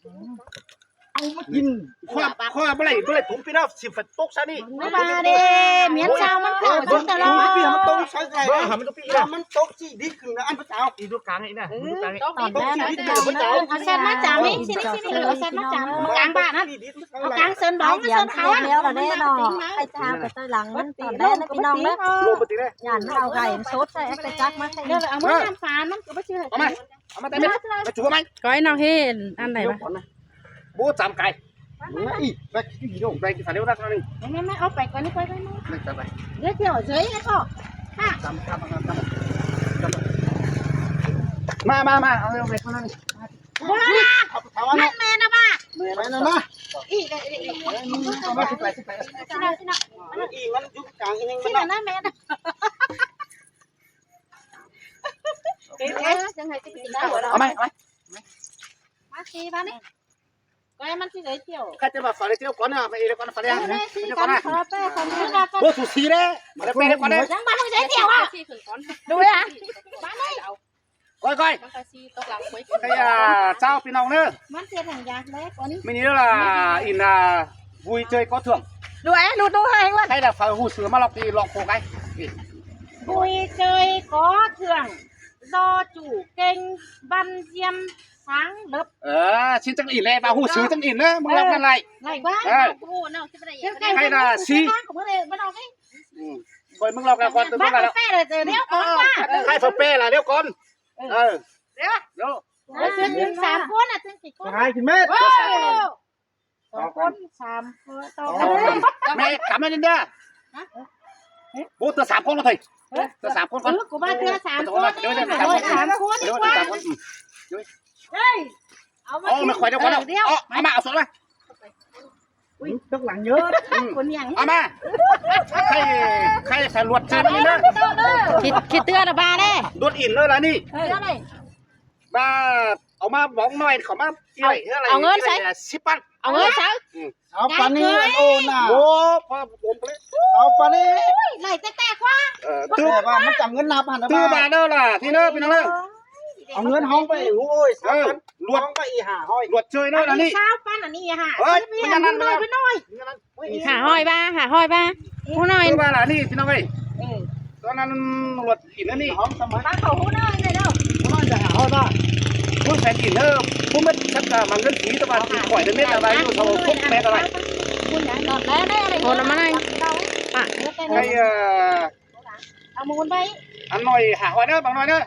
ເອົາມາກິນ ຂ້ອຍ ຂ້ອຍບໍ່ໄດ້ ບໍ່ໄດ້ ຜົມປີນາ ຊິໄປຕົກຊະນີ້ ບໍ່ວ່າເດ້ ເມຍຊາວມັນເຂົ້າຢູ່ຕະຫຼອດ ມັນຕົກໃສ່ ບໍ່ ໃຫ້ມັນຕົກປີນາ ມັນຕົກຊິດີຂຶ້ນນະ ອັນພະເຈົ້າ ອີກດູກາງນີ້ນະ ເອີ ດູກາງນີ້ ຕົກຊິດີຂຶ້ນນະ ພະເຈົ້າ ເອົາແຊນມາຈາມນີ້ ຊິນີ້ ຊິນີ້ ເອົາແຊນມາຈາມ ກາງບ້ານນະ ເອົາກາງເຊີນດອກ ເຊີນເຂົາ ດຽວລະເດ້ເນາະ ໃຫ້ຊາວໄປໃສ່ຫຼັງມັນຕອນແລກນະພີ່ນ້ອງເດີ ຢ້ານມັນເອົາໄກ່ສົດໃສ່ແອັກຕະຈັກມາໃສ່ ເອົາມານ້ຳສານມັນກໍບໍ່ເຊື່ອ ເອົາມາ ເອົາມາແຕ່ເມັດ ມາຈູໃໝ່ ກ້ອຍນ້ອງເຮັດອັນໃດວະ ບໍ່ຈຳໄກ ນີ້ ແບກກິນໂດ ແບກກິນສາເລວນະນີ້ ແມ່ ແມ່ ເອົາໄປກ່ອນນີ້ ໄປ ໄປ ໄປ ໄປ ເດີ ທ່ຽວເສີຍແລ້ວກໍ ມາ ມາ ມາ ເອົາໄປກ່ອນນີ້ ບໍ່ລະ ມັນແມ່ນນະວ່າ ແມ່ນນະ ອີກ ອີກ ອີກ ເອົາມາ ຂຶ້ນໄປ ຂຶ້ນໄປ ອີກ ມັນຢູ່ກາງອີກ ນີ້ນະ ແມ່ນນະ ເອີ ຈັ່ງໃຫ້ຊິກິນໄດ້ ເອົາໄປ ເອົາໄປ ມາຊິ ມານີ້ ກໍໃຫ້ມັນຊິໄດ້ທ່ຽວ ຂ້າຈະວ່າຝາກໄດ້ທ່ຽວກ່ອນນະ ໄປເອກ່ອນ ຝາກໄດ້ ມານີ້ ຊິ ໄປກ່ອນນະ ຂໍແປ້ ຂໍແປ້ ບໍ່ສູສີເດ້ ມາແປ້ກ່ອນເດ້ ຍັງບໍ່ໄດ້ທ່ຽວອ່ະ ດູເດ້ ມານີ້ ກ້ອຍໆ ມັນກໍຊິຕົກຫຼັງໄປ ໃຫ້ ອ່າ ເຈົ້າພີ່ນ້ອງເດີ ມັນເຮັດຫຍັງຢາກແລກອັນນີ້ ມື້ນີ້ລະ ອິນ ອ່າ ວຸ້ຍເຈີຍກໍເຖື່ອງ ດູເອ ດູ ດູໃຫ້ວ່າ ໃຫ້ລະຝາກຮູ້ຊື່ມາລອກທີ່ລອກໂຄກໄອ້ ວຸ້ຍເຈີຍກໍເຖື່ອງ ລໍຈູ່ເກັ່ງ ບັນຢ້ຽມ ສາງເລິບ ເອີ ຊິຈັ່ງອີແລ ວ່າຮູ້ຊື່ຈັ່ງອີເດີ ມຶງລອກນັ້ນໄຫຼ ໄຫຼກວ່າ ເອີ ໃຫ້ລະຊິ ອືມ ຂ້ອຍມຶງລອກແລ້ວກ່ອນ ມຶງລອກແລ້ວ ແປ້ລະເດີ ດຽວກ່ອນວ່າ ໃຫ້ເຂົາແປ້ລະ ດຽວກ່ອນ ເອີ ເອີ ດຽວ ດຽວ ສາມຄົນນະ ຈັ່ງຊິຄົນ ໃຫ້ກິນແມ່ ສອງຄົນ ສາມຄົນ ແມ່ກຳມາເດີ ບໍ່ ເທື່ອສາມຄົນເລີຍ ເທື່ອສາມຄົນກ່ອນ ເອີ ກູວ່າເທື່ອສາມຄົນ ດຽວ ສາມຄົນ ເອີ ເອົາມາ ໂອ້ ແມ່ຂ້ອຍ ດຽວກ່ອນ ດຽວ ເອົາມາ ເອົາສົດມາ ອຸ້ຍ ຕົກຫຼັງເຍອະ ຄົນຫຍັງ ເອົາມາ ໃຫ້ ໃຫ້ສະຫຼວດເຊີນນີ້ເດີ ຄິດ ຄິດເຕືອນບາເດ້ ຫຼວດອິນເດີລະນີ້ ເອີ ບາດ ເອົາມາບອກໜ້ອຍ ເຂົາມາ ເອົາເງິນໃສ່ ສິບພັນ ເອົາເງິນໃສ່ ເອົາປານນີ້ ໂອ້ນະ ໂອ້ ພໍຜົມເລີຍ ເອົາປານນີ້ ໂອ້ຍ ໄຫຼແຕ່ໆກວ່າ ເອີ ແຕ່ວ່າມັນຈຳເງິນນັບຫັ້ນນະ ຕື້ບາດເດີລະ ທີ່ເດີ ພີ່ນ້ອງເດີ ເອົາເງິນຫ້ອງໄປ ໂອ້ຍ ເອີ ຫຼວດ ຫ້ອງໄປອີກຫ້າຮ້ອຍ ຫຼວດເຊີຍເດີລະນີ້ ຊາວພັນອັນນີ້ຫ້າ ເອີຍ ມັນນັ້ນ ມັນນັ້ນ ຫ້າຮ້ອຍບາດ ຫ້າຮ້ອຍບາດ ຜູ້ນ້ອຍ ຄືວ່າລະນີ້ ພີ່ນ້ອງເອີຍ ເອີ ຕອນນັ້ນຫຼວດ ກິນອັນນີ້ ຫອມສະໄໝ ມາເຂົ້າຫູໜ້ອຍເດີ ຫູໜ້ອຍຈະຫາຮອດວ່າ ຜູ້ໃສ່ກິນເດີ ຜູ້ເມັດສັກກະມັນເງິນສີ ແຕ່ວ່າສີຂ້ອຍເດີ ເມັດລະໄວຢູ່ ເທົ່າຄົນແປດລະໄວ ໂອນມາໃນ ປະ ໃຫ້ ເອີ ເອົາໝູນໄປ ອັນໜ້ອຍຫ້າຮ້ອຍເດີ ບາງໜ້ອຍເດີ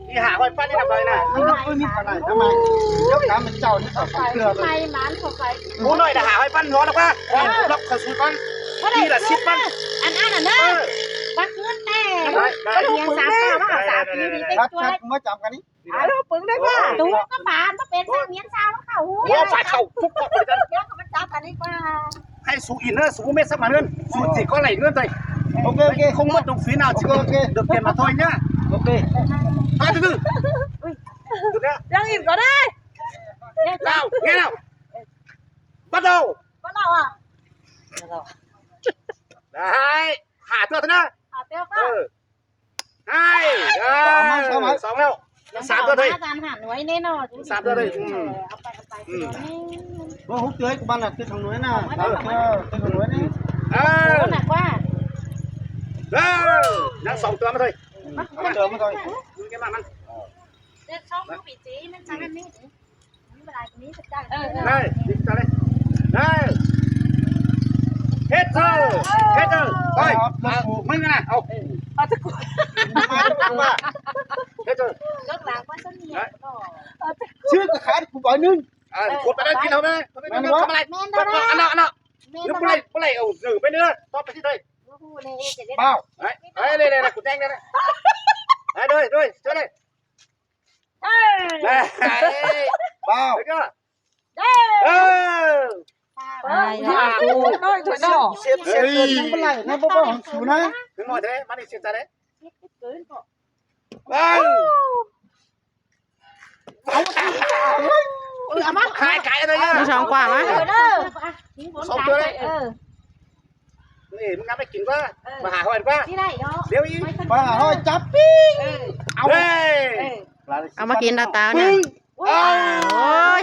ອີຫ້າຮ້ອຍປານນີ້ນະ ບາງໜ້ອຍນະ ມັນບໍ່ມີປານໃດ ທຳໄມ ດຽວຖາມເຈົ້ານີ້ ເຈົ້າເຊື່ອ ໄປ ໝານເຂົ້າໄປ ໝູນໜ້ອຍນະ ຫ້າຮ້ອຍປານ ຮອດແລ້ວວ່າ ເອີ ລັອກເຂົ້າສູ່ກ່ອນ ນີ້ລະສິບພັນ ອັນ ອັນນັ້ນເດີ ເອີ ບັກເງິນແດ່ ໄດ້ ໄດ້ ສາມປາ ສາມປີນີ້ ເປັນຕົວ ມາຈຳກັນນີ້ ອາ ລູກປຶງໄດ້ບໍ່ ຕູກະບານ ບໍ່ເປັນນາງເມຍຊາວເຂົ້າຫູ ໂອ້ ຝາກເຂົ້າທຸກຄົນ ດຽວມັນຈຳກັນດີກວ່າ ໃຫ້ສູອີກເດີ ສູເມັດສັກມາເດີ ສູຊິກໍໄຫຼເງິນໄດ້ ໂອເຄ ໂອເຄ ຄົງໝົດຕົງຟີນາວ ຊິກໍ ໂອເຄ ເດີບເກມມາຖອຍເນຍ ໂອເຄ ໄປ ຕື້ ຢຸດແລ້ວ ຍັງອີກກໍໄດ້ ເຈົ້າ ແມ່ນແລ້ວ ບັດເອົາ ບັດເອົາອະ ໄດ້ ຫ້າຕົວເທົ່ານັ້ນ ຫ້າຕົວ ເອີ ໃຫ້ ເອົາມາ ເອົາມາ ສອງແລ້ວ ສາມຕົວເລີຍ ສາມຕົວເລີຍ ອືມ ເອົາໄປ ເອົາໄປ ອືມ ບໍ່ ຫົກຕົວ ກູບ້ານລະ ຕຶກຂອງໜ່ວຍນະ ເອີ ເອີ ຕຶກຂອງໜ່ວຍນີ້ ເອີ ໜັກວ່າ ເອີ ຍັງສອງຕົວມາເລີຍ ມາ ເອົາຕົວມາເລີຍ ເກັບມາມັນ ເອີ ເຈັດສອງລູກປີຈີ ມັນຈະແມ່ນນີ້ ເອີ ເອີ ເອີ ເຮັດເທີ ເຮັດເທີ ໄປ ເອົາ ມຶງນະ ເອົາ ເອົາຕະກຸ ເຮັດເທີ ເລິກລາງວ່າຊັ້ນນີ້ ຊື້ກະຂາຍກູບາດໜຶ່ງ ອ່າ ກົດໄປໄດ້ກິນເອົາໄປ ແມ່ນບໍ່ ທຳອະໄລ ແມ່ນບໍ່ ອັນນັ້ນ ອັນນັ້ນ ແມ່ນບໍ່ ບໍ່ໄດ້ ບໍ່ໄດ້ ເອົາເດີໄປເດີ ຕໍ່ໄປທີ່ໃດ ບໍ່ຮູ້ເລີຍ ເອີ ເອີ ເລີຍ ເລີຍ ເລີຍ ກູແຈ້ງເລີຍ ເດີ ເດີ ເຊີນເລີຍ ເອີ ບ້າວ ເດີ ເອີ ໄປ ເອີ ເສບ ເສບເກີນ ຍັງບໍ່ໄຫຼນະ ບໍ່ ບໍ່ຂອງສູນະ ເຖິງໜ້ອຍເດ້ ມານີ້ເສບໃຈເດ້ ເອີ ເອົາ ເອົາມາ ຂາຍ ຂາຍເລີຍ ມີສອງກວ່າວະ ເອີ ເດີ ສອງຕົວເລີຍ ເອີ ນີ້ ມຶງເອົາໄປກິນກວ່າ ເອີ ມາຫາຫ້ອຍກວ່າ ຊິໄດ້ເນາະ ດຽວອີກ ມາຫາຫ້ອຍຈັບປີ້ງ ເອີ ເອົາ ເອີ ເອົາມາກິນຕາຕານະ ປຶ້ງ ໂອ້ຍ ໂອ້ຍ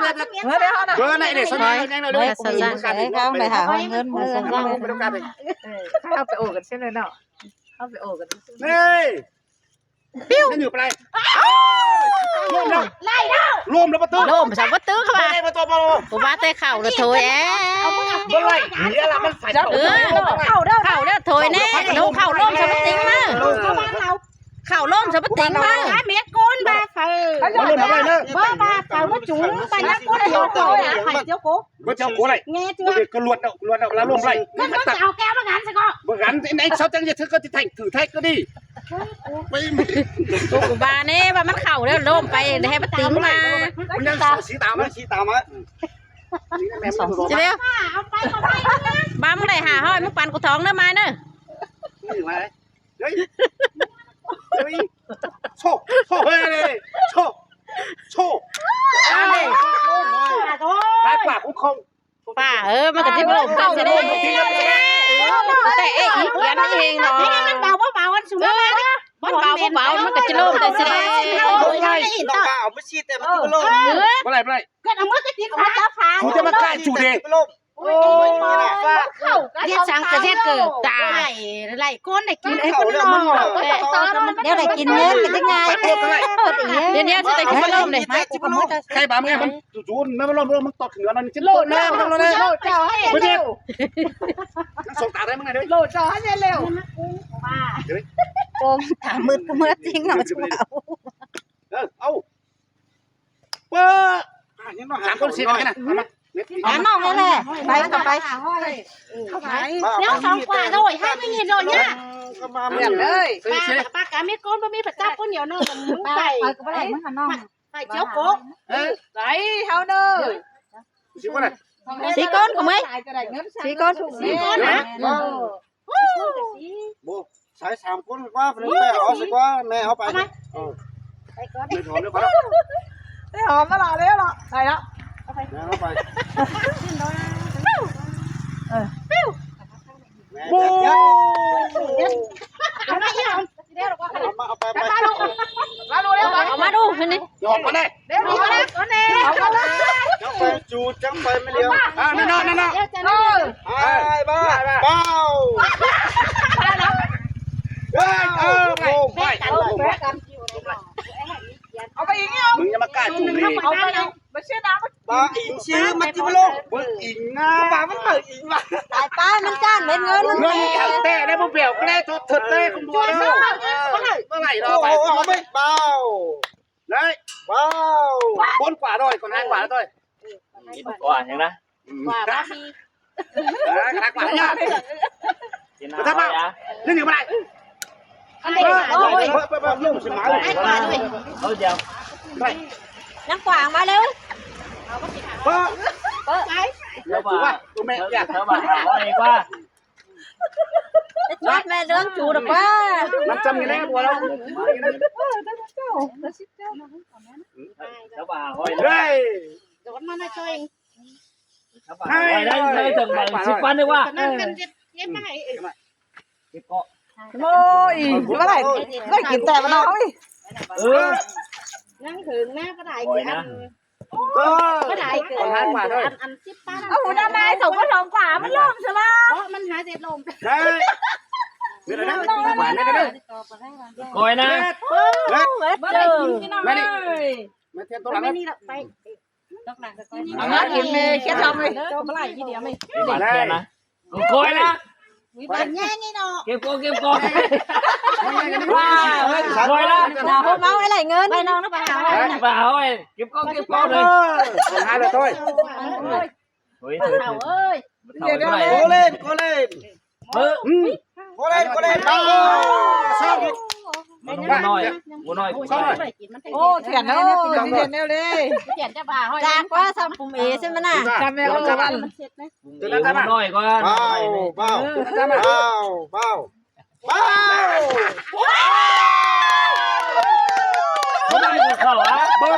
ເບິ່ງເດ້ເຮົານະ ເບິ່ງໄດ້ເດ້ ເບິ່ງໄດ້ເດ້ ເບິ່ງໄດ້ເດ້ ເຮົາໄດ້ຫ້າຮ້ອຍເງິນ ເຮົາໄປໂອ້ກັນເຊີຍເນາະ ເຮົາໄປໂອ້ກັນເຊີຍເນາະ ເຮີ້ຍ ປິວ ມັນຢູ່ປາຍ ລົ້ມແລ້ວ ໄລ່ແລ້ວ ລົ້ມແລ້ວບໍ່ຕື່ ລົ້ມຊະບໍ່ຕື່ເຂົາວ່າ ບໍ່ໄດ້ບໍ່ຕົກບໍ່ ບໍ່ວ່າແຕ່ເຂົ້າລະໂຖຍແອ ບໍ່ໄລ່ເຫຍລະ ມັນໃສ່ ເອີ ເຂົ້າເດີ ເຂົ້າເດີ ໂຖຍແນ່ ໂດ ເຂົ້າລົ້ມຊະບໍ່ຕິງມາ ເຂົ້າລົ້ມຊະບໍ່ຕິງມາ ເມັດໂກນບາເຟີ ບໍ່ບາເຟີມາຈູງໄປນະ ຄົນດຽວເຂົາ ໃຫ້ເຈົ້າໂກ ບໍ່ເຈົ້າໂກໄດ້ ແງ່ເທື່ອ ບໍ່ເປັນກໍລວດເອົາ ລວດເອົາລະລົມໄດ້ ກໍຕ້ອງເອົາແກ້ວມາກັນຊະກໍ ບໍ່ກັນ ໃນເຊົາຈັ່ງຈະຖືກໍຊິແທງຖືແທງກໍດີ ໄປ ກູບາແນ່ວ່າມັນເຂົ້າແລ້ວ ລົມໄປໃຫ້ມັນຕິງມາ ມັນຍັງສອງສີ່ຕາມ ມັນສີ່ຕາມມາ ຊິເດ້ວ ເອົາໄປກໍໄດ້ນະ ບາມໄດ້ຫ້າຮ້ອຍ ມຶງປັນກູທອງເດີມາຍເດີ ເຮີ້ຍ ໂຊ ໂຊເຮີຍ ໂຊ ໂຊ ອັນນີ້ ໄປກວ່າຂອງເຂົາ ປ້າເອີ ມັນກໍຊິລົມກັນຊິເດ້ ເອີ ແຕ່ເອອີກຽນອີເຮງເນາະ ມັນເບົາບໍ່ເບົາ ອັນສຸມມາເດີ ມັນເບົາບໍ່ເບົາ ມັນກໍຊິລົມກັນຊິເດ້ ນ້ອງປ້າເອົາມາຊີ້ແຕ່ມັນຊິບໍ່ລົມ ບໍ່ໄດ້ ບໍ່ໄດ້ ກໍເອົາມາກໍຕິດຂາ ເຂົາຈະມາກ້າຈູເດ້ ໂອ້ຍ ເຮັດສັງກະເຮັດເກີດຕາຍ ໄລ່ຄົນໄດ້ກິນ ເອີ ຄົນລອງ ແນວໄດ້ກິນເງິນກໍຈະງ່າຍ ດຽວນີ້ຊິໄດ້ກິນລົມເດ້ ໃຄບາມແມ່ມັນ ຈູນແມ່ນມັນລ້ອມ ມັນຕອດຂຶ້ນເໜືອນັ້ນ ໂລດເຈົ້າໃຫ້ເລັວ ສອງຕາໄດ້ມັນໄງເດ້ ໂລດເຈົ້າໃຫ້ເລັວ ໂກງຕາມືດເມືອຈິງເນາະ ເອີ ເອົາ ເປີດ ສາມຄົນສີ່ຄົນນະ ເອົາມາ ຕາມນ້ອງນັ້ນແຫຼະ ໄປກໍໄປ ເຂົ້າໄປ ແນວສອງກວ່າໂດຍ ໃຫ້ໄປນີ້ໂດຍຍາ ເຂົ້າມາແມ່ນເລີຍ ປາກະມີໂກນ ບໍ່ມີພະເຈົ້າຄົນດຽວເນາະ ມຶງໄປ ໄປກໍບໍ່ໄດ້ ມຶງຫານ້ອງ ໄປເຈົ້າໂກ ເອີ ໄປເຮົາເດີ ສີ່ຄົນນະ ສີ່ຄົນກໍເມື່ອຍ ສີ່ຄົນ ສີ່ຄົນນະ ເອີ ບໍ່ ໃຊ້ສາມຄົນກວ່າ ເອົາຊະກວ່າ ແມ່ເອົາໄປ ເອີ ໄປກ່ອນ ໄປຖອນເດີ ໄປ ໄປຫອມມາລະ ເດ້ລະ ໄດ້ລະ ແມ່ເອົາໄປ ເອີ ໂອ້ ເອົາມາ ເອົາໄປ ເອົາໄປ ເອົາມາດູ ເອົາມາດູ ເອົາມາດູ ເຮັດນີ້ ຢອກມາເດ້ ເດ ເອົາມາແລ້ວ ເອົາມາແລ້ວ ຈັບໄປຈູດ ຈັບໄປແມ່ນດຽວ ອ່າ ນັ້ນເນາະ ນັ້ນເນາະ ເອີ ອ້າຍບ້າ ເບົາ ເອີ ເອີ ໄປ ໄປ ເອົາໄປອີກ ມຶງຢ່າມາກ້າຈູດເດ້ ເອົາໄປເອົາ ບໍ່ເຊື່ອນະ ບ້າອີກຊື່ ມັນຊິບໍ່ລົງ ເບິ່ງອີກນະ ບ້າມັນເບິ່ງອີກວ່າ ຕາຍໄປ ມັນຈ້ານເມັດເງິນ ເງິນແທ້ແລ້ວ ບໍ່ແບວແລ້ວ ເທີດແທ້ ຄຸນບໍ່ເດີ ເອີ ບໍ່ໄດ້ດອກ ເອົາໄປ ເບົາ ໄດ້ ວ້າວ ບົນກວ່າດ້ອຍ ກ່ອນຫາກວ່າດ້ອຍ ກິນກວ່າຫຍັງນະ ອືມ ກວ່າບໍ່ມີ ເອີ ກວ່າຫຍັງ ກິນນ້ຳ ບໍ່ທັນມາ ນີ້ນີ້ບໍ່ໄດ້ ອັນນີ້ ເອີ ໂອ້ຍ ເປີດ ເປີດ ເປີດ ລົງຊິມາ ໃຫ້ກວ່າດ້ວຍ ເອົາດຽວ ໄດ້ ນາງກວ່າງມາເລັວ ເປີດ ເປີດ ໄປ ດຽວວ່າ ໂຕແມ່ ດຽວວ່າ ເອົາອີກວ່າ ໄປຈອດແມ່ເລື່ອງຈູດອອກວ່າ ມັນຈຳນີ້ແຫຼະ ບໍ່ແລ້ວ ເອີ ເຈົ້າ ເຈົ້າ ເຈົ້າ ເຈົ້າ ເຈົ້າ ເຈົ້າ ເຈົ້າ ເຈົ້າ ເຮີ້ຍ ໂດນມານະຈ້ອຍ ເຮີ້ຍ ໄດ້ ໄດ້ ໄດ້ ເຖິງບາດ ສິບພັນເດ້ວ່າ ນັ້ນມັນເຈັບ ເຈັບໄປ ເອີ ເກັບເກາະ ໂອ້ຍ ບໍ່ໄດ້ ໄດ້ກິນແຕ່ມັນເນາະ ເອີ ຍັງເຖິງນະ ບໍ່ໄດ້ ບໍ່ໄດ້ ເອີ ບໍ່ໄດ້ເກີນ ອັນ ອັນສິບປານ ເອົາຫົວໜ້ານາຍ ສອງຄົນ ສອງກວ່າ ມັນລ້ມຊະວ່າ ເນາະ ມັນຫາເສດລົມ ໄດ້ ເວລານັ້ນ ກວ່ານັ້ນກໍໄດ້ ກອຍນະ ເຮັດ ເຮັດ ບໍ່ໄດ້ກິນພີ່ນ້ອງເອີຍ ມາທຽບຕົວຫຼັງ ໄປ ຕົກຫຼັງກໍກອຍ ເອົາມາກິນແມ່ ຄຽດທຳເລີຍ ບໍ່ໄດ້ທີດຽວແມ່ ມາທຽບນະ ກອຍນະ ບາດແຍ່ນີ້ເນາະ ເກັບກອງ ເກັບກອງ ກອຍນະ ເອົາໄວ້ໄລ່ເງິນ ໄປນ້ອງນະ ໄປຫາໄວ້ ໄປຫາໄວ້ ເກັບກອງ ເກັບກອງເລີຍ ເອີ ຫາເລີຍ ໂອ້ຍ ເຖົ້າເອີຍ ເຖົ້າເອີຍ ໂກເລນ ໂກເລນ ເອີ ອືມ ໂກເລນ ໂກເລນ ໂອ້ ງູນ້ອຍ ງູນ້ອຍ ໂອ້ ຖຽນເນາະ ຖຽນແນວເດ້ ຖຽນຈະບາຫ້ອຍ ຈາກວ່າຊຳປຸມເອ ຊັ້ນມັນນະ ຈຳແມ່ນວ່າ ງູນ້ອຍກ່ອນ ເບົາ ເບົາ ເບົາ ເບົາ ເບົາ ເບົາ ເບົາ ເບົາ ເບົາ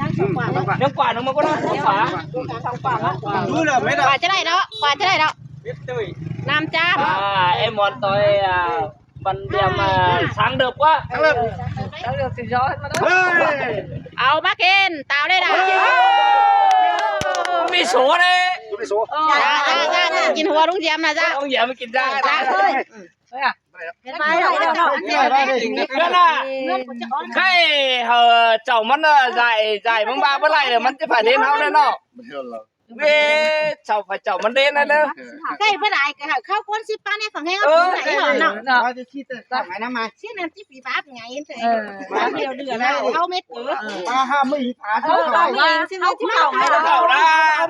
ຍັງຂວາ ຍັງຂວາ ນ້ອງມັນກໍໄດ້ ຂວາ ຂວາ ຂວາ ຂວາ ຂວາ ຂວາ ຂວາ ຂວາຈະໄດ້ເນາະ ຂວາຈະໄດ້ເນາະ ນ້ຳຈານ ອ່າ ໄອ້ໝອນຕອຍ ອ່າ ບັນດຽມ ອ່າ ສາງເດີບກວ່າ ເອົາມາກິນ ຕາວໄດ້ດາ ມີໂສເດ້ ມີໂສ ຈ້າ ຈ້າ ຈ້າ ກິນຫົວລຸງຢຽມນະຈ້າ ລຸງຢຽມກິນຈ້າ ຈ້າ. ເຮັດໄປແລ້ວເນາະ ເດືອນນະ ໃຫ້ເຮົາເຈົ້າມັນເນາະ ໃຫຍ່ ໃຫຍ່ມັນວ່າບໍ່ໄດ້ແລ້ວ ມັນຈະພາເຮັດເຮົາແລ້ວເນາະ ເວ ເຈົ້າພະເຈົ້າມັນເດ້ນະເດີ ໃກ້ບໍ່ໄດ້ກໍໃຫ້ເຂົາຄວນສິບປານໃຫ້ເຂົາແຮງເອົາໄປເນາະ ວ່າຈະຊິແຕ່ໄປນຳມາ ຊິນັ້ນຊິປີບາບໃຫຍ່ເດີ ເອີ ເດືອນນະ ເຮົາເມັດເອີ ປາຫ້າມື້ອີກ ປາເຂົ້າ ເຂົ້າເອງ ຊິເຂົ້າໄດ້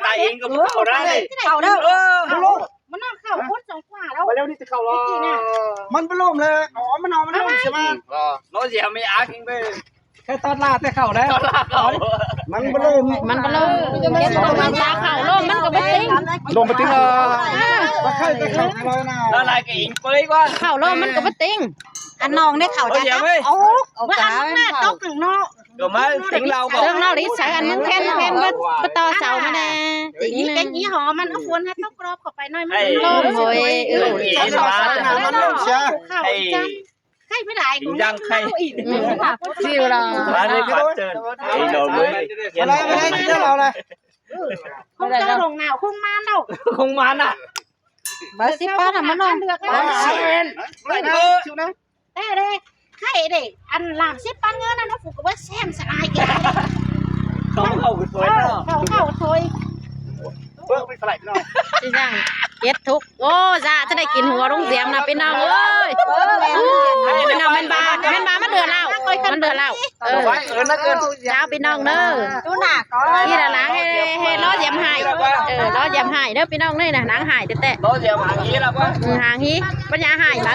ຕາຍເອງກໍເຂົ້າໄດ້ ເຂົ້າເດີ ເອີ ມັນນອນເຂົ້າຄົນສອງກວ່າແລ້ວ ໄປແລ້ວນີ້ຈະເຂົ້າລະ ມັນບໍ່ລົມແລ້ວ ອໍ ມັນເອົາ ມັນລົມຊິມາ ລາວຊິເອົາໄມ່ອາກອີກເດີ ແຄ່ຕອນລາແຕ່ເຂົ້າໄດ້ ຕອນລາເຂົ້າ ມັນບໍ່ລົມ ມັນບໍ່ລົມ ມັນຕາເຂົ້າລົມມັນກໍບໍ່ຕິງ ລົມບໍ່ຕິງ ເອີ ບໍ່ເຄີຍແຕ່ເຂົ້າແຕ່ລອຍນາ ລາວຫຼາຍກໍອີງເປີຍກວ່າ ເຂົ້າລົມມັນກໍບໍ່ຕິງ ອັນນ້ອງໄດ້ເຂົ້າຈາກ ເອົາ ເອົາກາ ຕົກຂ້າງນອກ ກໍມາຕິງລາວກໍ ເລື່ອງລາວນີ້ໃຊ້ອັນໜຶ່ງແຜ່ນ ແຜ່ນບໍ່ ບໍ່ຕໍ່ເສົາມາແດ່ ຕິງ ນີ້ກໍຍີ່ຫໍ້ມັນ ເອົາຝົນໃຫ້ຕົກກອບເຂົ້າໄປໜ້ອຍ ມັນລົມ ໂອ້ຍ ເອີ ມັນລົມເສຍ ເຂົ້າຈັງ ໄຂ້ບໍ່ໄດ້ ຍັງໄຂ້ ອືມ ຊິລະ ມາເລີຍ ຂວັນເຈີນ ໄອ້ໜອມເລີຍ ອະໄລ ອະໄລ ເຈົ້າເອົາລະ ຄົງເຈົ້າລົງໜາວ ຄົງມານເນາະ ຄົງມານນະ ບາດສິບປານນະ ມານອນ ເລືອກເອົາ ເອີ ແຕ່ເດ້ ໄຂ້ເດ້ ອັນລາມສິບປານເງິນນະ ເນາະ ຜູ້ກໍບໍ່ແຊມສະອາຍແກ ເຂົ້າ ເຂົ້າຄືຖ້ວຍເນາະ ເອີ ເຂົ້າ ເຂົ້າຖ້ວຍ ເບິ່ງໄປເທົ່າໃດພີ່ນ້ອງ ຊິສ້າງເຈັດທຸກ ໂອ້ ຈະ ຈະໄດ້ກິນຫົວໂຮງສຽມນະພີ່ນ້ອງເອີຍ ໂອ້ຍ ນະ ແມ່ນບາ ແມ່ນບາ ມັນເດືອລາວ ມັນເດືອລາວ ເອີ ເອີນະເກີນ ເຈົ້າພີ່ນ້ອງເດີ ດູໜ້າກ່ອນ ນີ້ລະລະ ໃຫ້ ໃຫ້ລໍຢຽມໃຫ້ ເອີ ລໍຢຽມໃຫ້ເດີພີ່ນ້ອງເອີຍນະ ນາງໃຫ້ແທ້ໆ ລໍຢຽມຫາງຮີລະວ່າ ອືມ ຫາງຮີ ປັນຍາໃຫ້ລະ